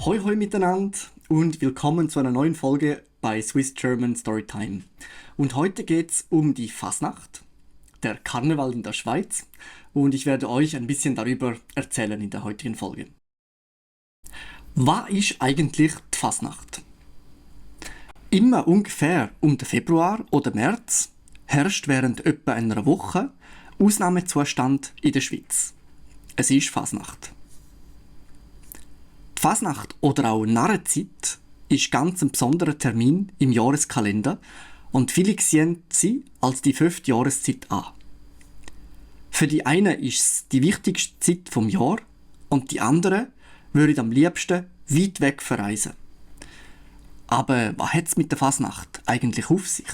Hoi hoi miteinander und willkommen zu einer neuen Folge bei Swiss German Storytime. Und heute geht es um die Fasnacht, der Karneval in der Schweiz, und ich werde euch ein bisschen darüber erzählen in der heutigen Folge. Was ist eigentlich die Fasnacht? Immer ungefähr um den Februar oder März herrscht während etwa einer Woche Ausnahmezustand in der Schweiz. Es ist Fasnacht. Die Fasnacht oder auch Narrenzeit ist ganz ein besonderer Termin im Jahreskalender und viele sehen sie als die 5. Jahreszeit an. Für die einen ist es die wichtigste Zeit vom Jahr und die anderen würden am liebsten weit weg verreisen. Aber was hat es mit der Fasnacht eigentlich auf sich?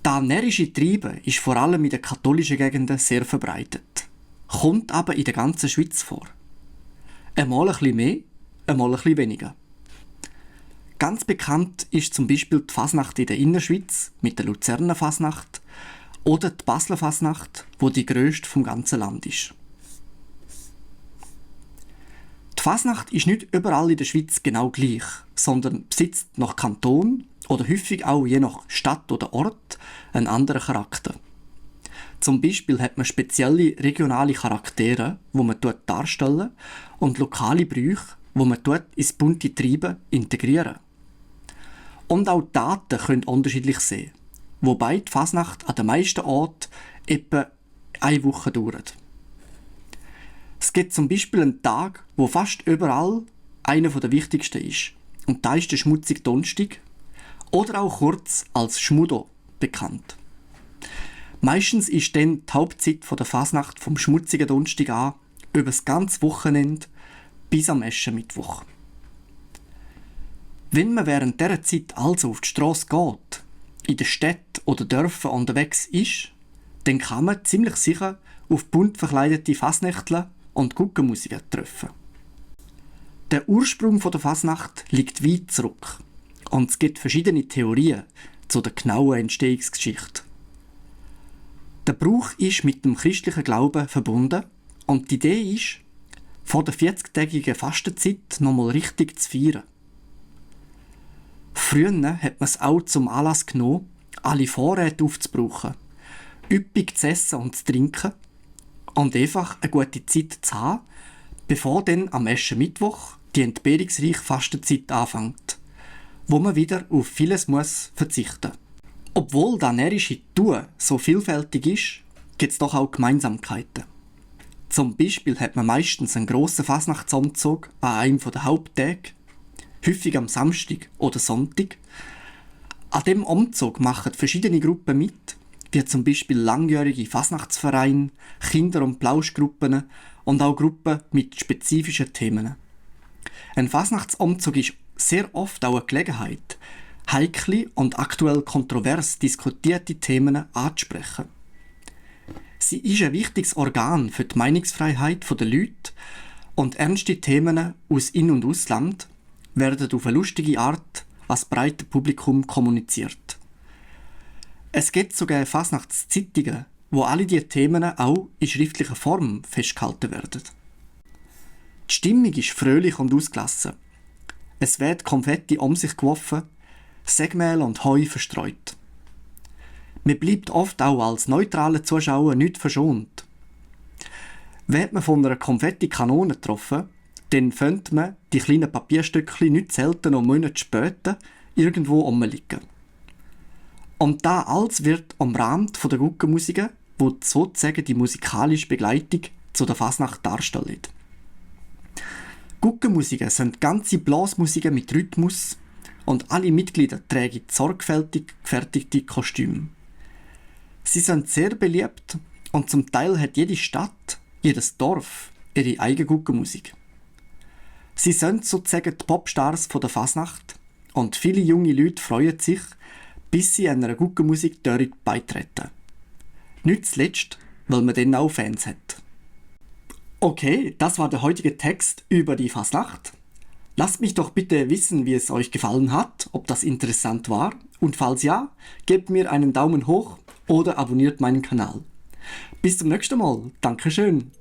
Das närrische Treiben ist vor allem in den katholischen Gegenden sehr verbreitet, kommt aber in der ganzen Schweiz vor. Einmal ein bisschen mehr, einmal ein bisschen weniger. Ganz bekannt ist zum Beispiel die Fasnacht in der Innerschweiz mit der Luzerner Fasnacht oder die Basler Fasnacht, wo die grösste vom ganzen Land ist. Die Fasnacht ist nicht überall in der Schweiz genau gleich, sondern besitzt nach Kanton oder häufig auch je nach Stadt oder Ort einen anderen Charakter. Zum Beispiel hat man spezielle regionale Charaktere, wo man dort darstellen und lokale Bräuche, wo man dort ins bunte Treiben integrieren. Und auch die Daten können unterschiedlich sein, wobei die Fasnacht an den meisten Orten etwa eine Woche dauert. Es gibt zum Beispiel einen Tag, wo fast überall einer der wichtigsten ist. Und da ist der schmutzige Donnerstag oder auch kurz als Schmudo bekannt. Meistens ist dann die Hauptzeit der Fasnacht vom schmutzigen Donnerstag an über das ganze Wochenende bis am Aschermittwoch. Wenn man während dieser Zeit also auf die Strasse geht, in den Städten oder Dörfern unterwegs ist, dann kann man ziemlich sicher auf bunt verkleidete Fasnächtler und Guggenmusiker treffen. Der Ursprung der Fasnacht liegt weit zurück und es gibt verschiedene Theorien zu der genauen Entstehungsgeschichte. Der Brauch ist mit dem christlichen Glauben verbunden und die Idee ist, vor der 40-tägigen Fastenzeit nochmal richtig zu feiern. Früher hat man es auch zum Anlass genommen, alle Vorräte aufzubrauchen, üppig zu essen und zu trinken und einfach eine gute Zeit zu haben, bevor dann am Aschermittwoch die entbehrungsreiche Fastenzeit anfängt, wo man wieder auf vieles muss verzichten. Obwohl das närrische Tun so vielfältig ist, gibt es doch auch Gemeinsamkeiten. Zum Beispiel hat man meistens einen grossen Fasnachtsumzug an einem der Haupttage, häufig am Samstag oder Sonntag. An diesem Umzug machen verschiedene Gruppen mit, wie zum Beispiel langjährige Fasnachtsvereine, Kinder- und Plauschgruppen und auch Gruppen mit spezifischen Themen. Ein Fasnachtsumzug ist sehr oft auch eine Gelegenheit, heikle und aktuell kontrovers diskutierte Themen anzusprechen. Sie ist ein wichtiges Organ für die Meinungsfreiheit der Leute und ernste Themen aus In- und Ausland werden auf eine lustige Art als breites Publikum kommuniziert. Es gibt sogar Fasnachtszeitungen, wo alle diese Themen auch in schriftlicher Form festgehalten werden. Die Stimmung ist fröhlich und ausgelassen. Es wird Konfetti um sich geworfen, Sägemehl und Heu verstreut. Man bleibt oft auch als neutraler Zuschauer nicht verschont. Wird man von einer Konfettikanone getroffen, dann findet man die kleinen Papierstückchen nicht selten noch Monate später irgendwo rumliegen. Und das alles wird umrahmt von der Guggenmusik, die sozusagen die musikalische Begleitung zu der Fasnacht darstellt. Guggenmusiken sind ganze Blasmusiken mit Rhythmus und alle Mitglieder tragen sorgfältig gefertigte Kostüme. Sie sind sehr beliebt und zum Teil hat jede Stadt, jedes Dorf ihre eigene Guggenmusik. Sie sind sozusagen die Popstars der Fasnacht und viele junge Leute freuen sich, bis sie einer Guggenmusik beitreten. Nicht zuletzt, weil man dann auch Fans hat. Okay, das war der heutige Text über die Fasnacht. Lasst mich doch bitte wissen, wie es euch gefallen hat, ob das interessant war. Und falls ja, gebt mir einen Daumen hoch oder abonniert meinen Kanal. Bis zum nächsten Mal. Dankeschön.